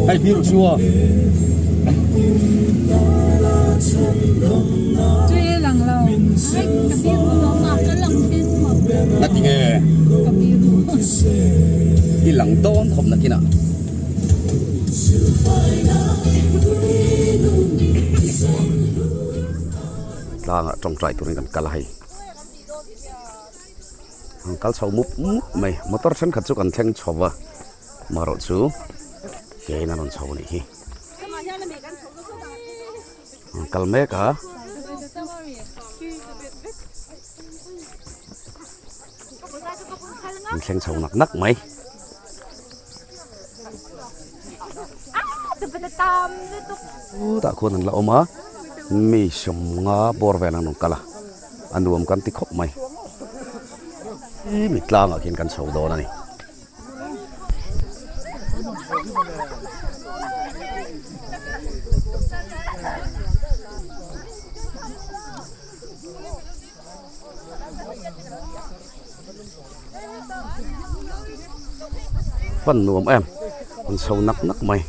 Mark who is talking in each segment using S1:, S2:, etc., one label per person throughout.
S1: Hei biru chu aw.
S2: Tui lang lo. Ai ka biru lo ma ka lang thin khawp.
S1: Na ti nge?
S2: Ka biru.
S1: I lang dawn khawp nakinah. Tlangah tawngtai turin kan kal a hei. An kal chho mup mup mai motor thenkhat chu kan thleng chho va marawh chu ke in a rawn chho a nih hi an kal mek a. An thleng chho nak nak mai. Tah khuan an la awm a mi sawmnga bawr vel an rawn kal a a nuam kan ti khawp mai mi tlangah khian kan chho dawn a ni. Fan nuam em an chho nak nak mai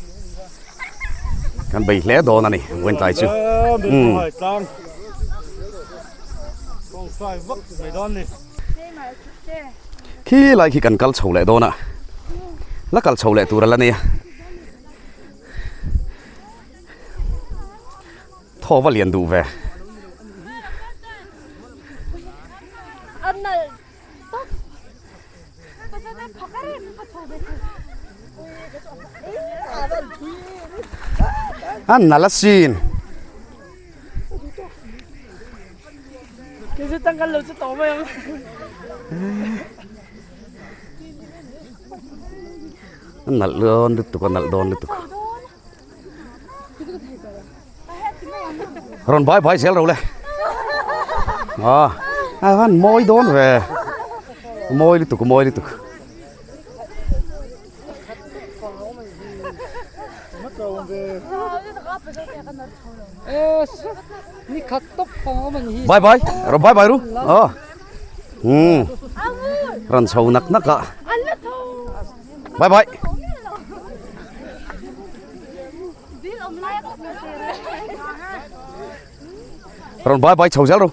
S1: kan bei hle dawn a ni vawiin tlai chu umm khi lai khi kan kal chho leh dawn a la kal chho leh tur a la nia. Thaw va lian duh ve. A nalh asin. A nalh dawn lutuk a nalh dawn lutuk. Rawn bai bai zel ro le. A a han mawi dawn ve. Mawi lutuk mawi lutuk. Bye bye rawn bye bye ru. A hmm rawn chho nak nak a. Bye bye. Rawn bye bye chho zel ro.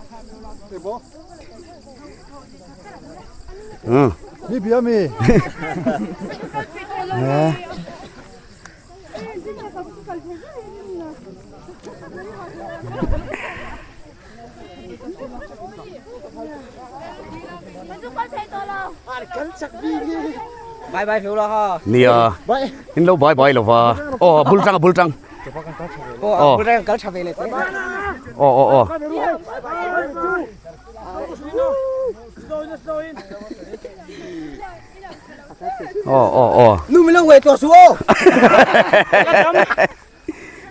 S1: Ừ.
S3: Ni bia mi.
S4: Bye bye phiu la ha.
S1: Nia. In lo bye bye lova. Oh bul tang bul tang.
S4: Oh bul tang kal tha ve le te.
S1: Oh oh oh. Oh oh oh.
S4: Nu mi lo wei to su o.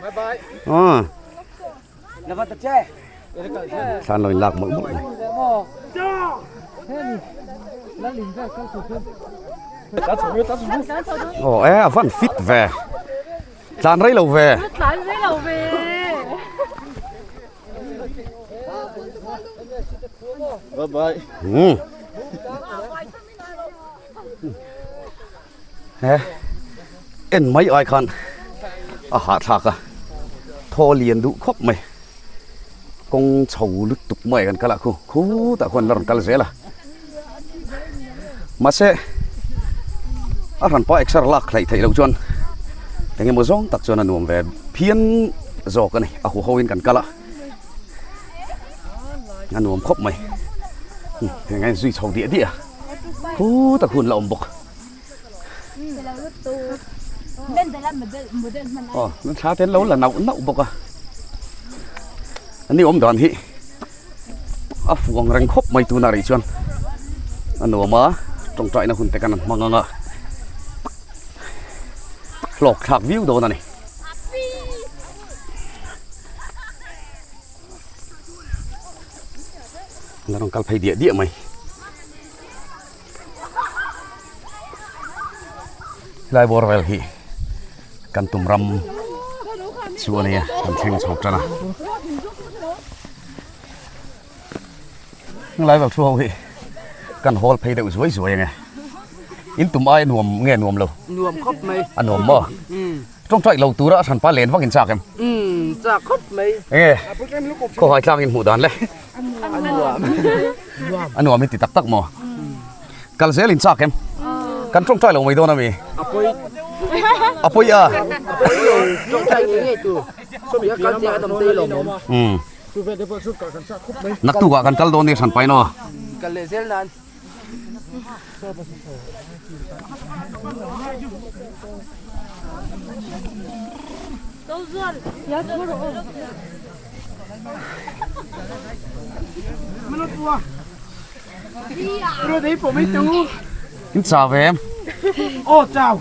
S3: Bye bye.
S1: Ờ.
S4: Na va ta che.
S1: Thlan lo in lak mawlh mawlh mai. Aw e a van fit ve. Tlan rei lo ve.
S2: Tlan rei lo ve.
S3: Bye bye.
S1: Hmm. He en mai ai khan a hahthlak a thaw lian duh khawp mai kawng chho lutuk mai kan kal a khu khutah khuan la rawn kal zel a mahse a hranpa exer lak hleih theih loh chuan eng emaw zawng tak chuan a nuam ve phian zawk a ni a huho in kan kal a a nuam khawp mai heng a inzui chho diah diah a khutah hun la awm bawk. Aw thla te an lo la nauh nauh bawk a an ni awm dan hi a fuh ang reng khawp mai tunah rih chuan a nuam a tawngtaina hun te kan han hmang ang a hlawk thlak viau dawn a ni. An rawn kal phei diah diah mai. Helai bawr vel hi kan tum ram chu a nia kan thleng chho tan a helai vel thu ho hi kan hawl phei deuh zuai zuai ang e. In tum ai a nuam nge nuam lo?
S4: Nuam khawp mai.
S1: A nuam maw? Tawngtai lo tura a hranpa len vak in chak em?
S4: Umm chak khawp mai.
S1: Enge khawhai tlang in hmuh dan le?
S4: A nuam.
S1: A nuam in ti tak tak maw? Kal zel in chak em? Kan tawngtai lo mai dawn ami?
S4: A pawi.
S1: A pawi a?
S4: A pawi lo tawngtai ngei ngei tu. Sawmi kal chiang a dam te lo mawm.
S1: Umm. Naktukah kan kal dawn ni hranpa in aw.
S4: Kal leh zel nan.
S1: In chau ve em?
S4: Aw chau.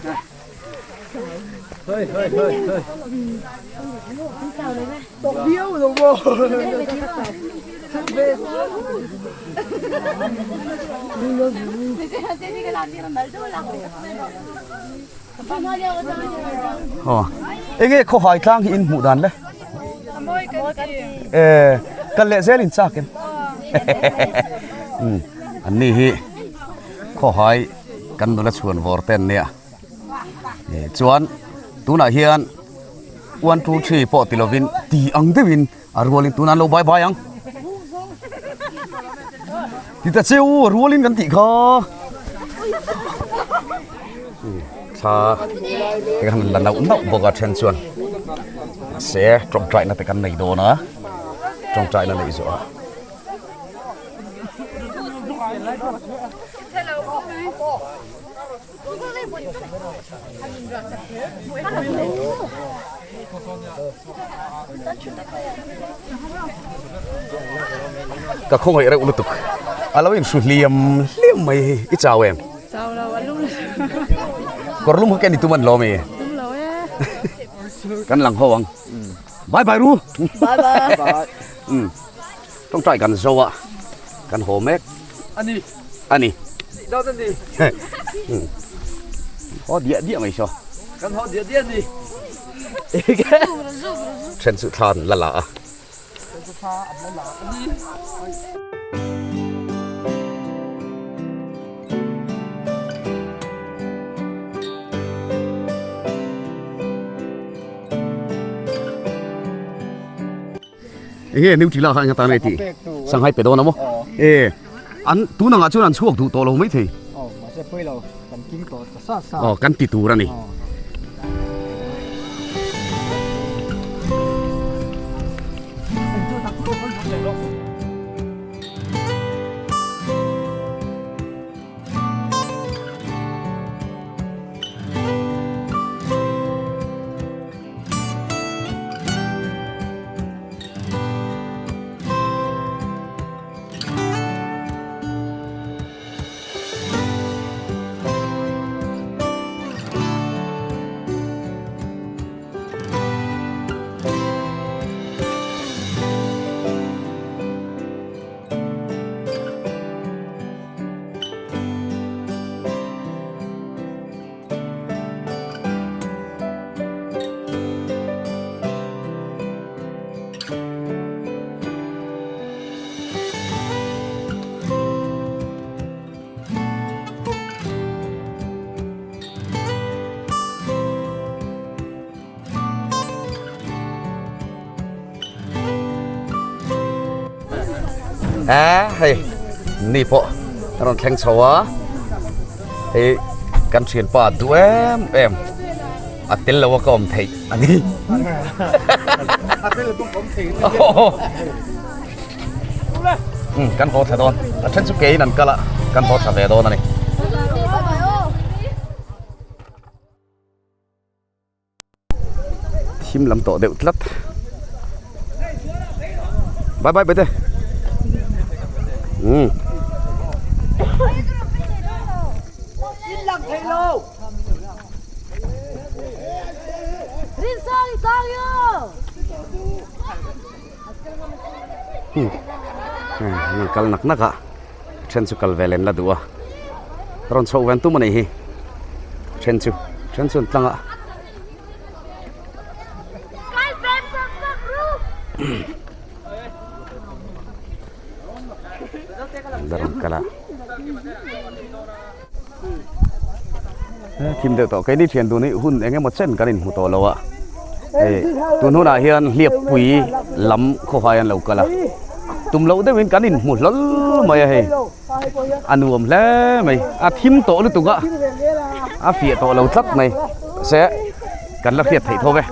S1: Aw enge khawhai tlang hi in hmuh dan le? Eh kal leh zel in chak em? An ni hi khawhai kan nula chhuan vawr te an nia. Chuan tunah hian one two three pawh ti lovin ti ang deuhin a rualin tunah an lo bye bye ang. Ti ta cheu a rualin kan tih kha. Thla te khan la nauh nauh bawk a then chuan mahse tawngtaina te kan nei dawn a tawngtaina neih zawh ah. Ka khawngaih reuh lutuk a lo inhru hliam hliam mai hi i chau em?
S2: Chau lo a lum
S1: Kawr lum kha ken i tum an lawm e?
S2: Tum lo e.
S1: Kan lang ho ang. Bye bye ru.
S2: Bye bye.
S1: Tawngtai kan zo a kan haw mek.
S4: Ani.
S1: Ani.
S4: Dawt ani.
S1: Haw diah diah mai saw.
S4: Kan haw diah diah ni.
S1: Then chu thla an la la a.
S4: Then chu thla an la la ani.
S1: Enge new tila kha enga tan nge tih Shanghai pe dawn a maw? E an tun angah chuan an chhuak duh tawh lo maithei.
S3: Aw mahse pawi lo kan king tawh ta sa sa.
S1: Aw kan ti tur a ni. A hei ni pawh a rawn thleng chho a hei kan thianpa duh em em a tel lo a ka awm theih a ni kan haw thla dawn a then chu keiin an kal a kan haw thla ve dawn a ni. Thim lam tawh deuh tlat. Bye bye bete. Um. Hmm. Kal nak nak a. Then chu kal ve lem la duh a. Rawn chhoh ven tum a nih hi. Then chu then chu an tlang a. La rawn kal a. Thim deuh tawh keini thian dun hi hun eng emaw chen kan inhmu tawh lo a, hei tun hunah hian hliappui lam khawhai an lo kal a, tum loh deuhin kan inhmu hlawl mai a hei, a nuam hle mai, a thim tawh lutuk a, a fiah tawh lo tlat mai se kan la hriat theih tho ve.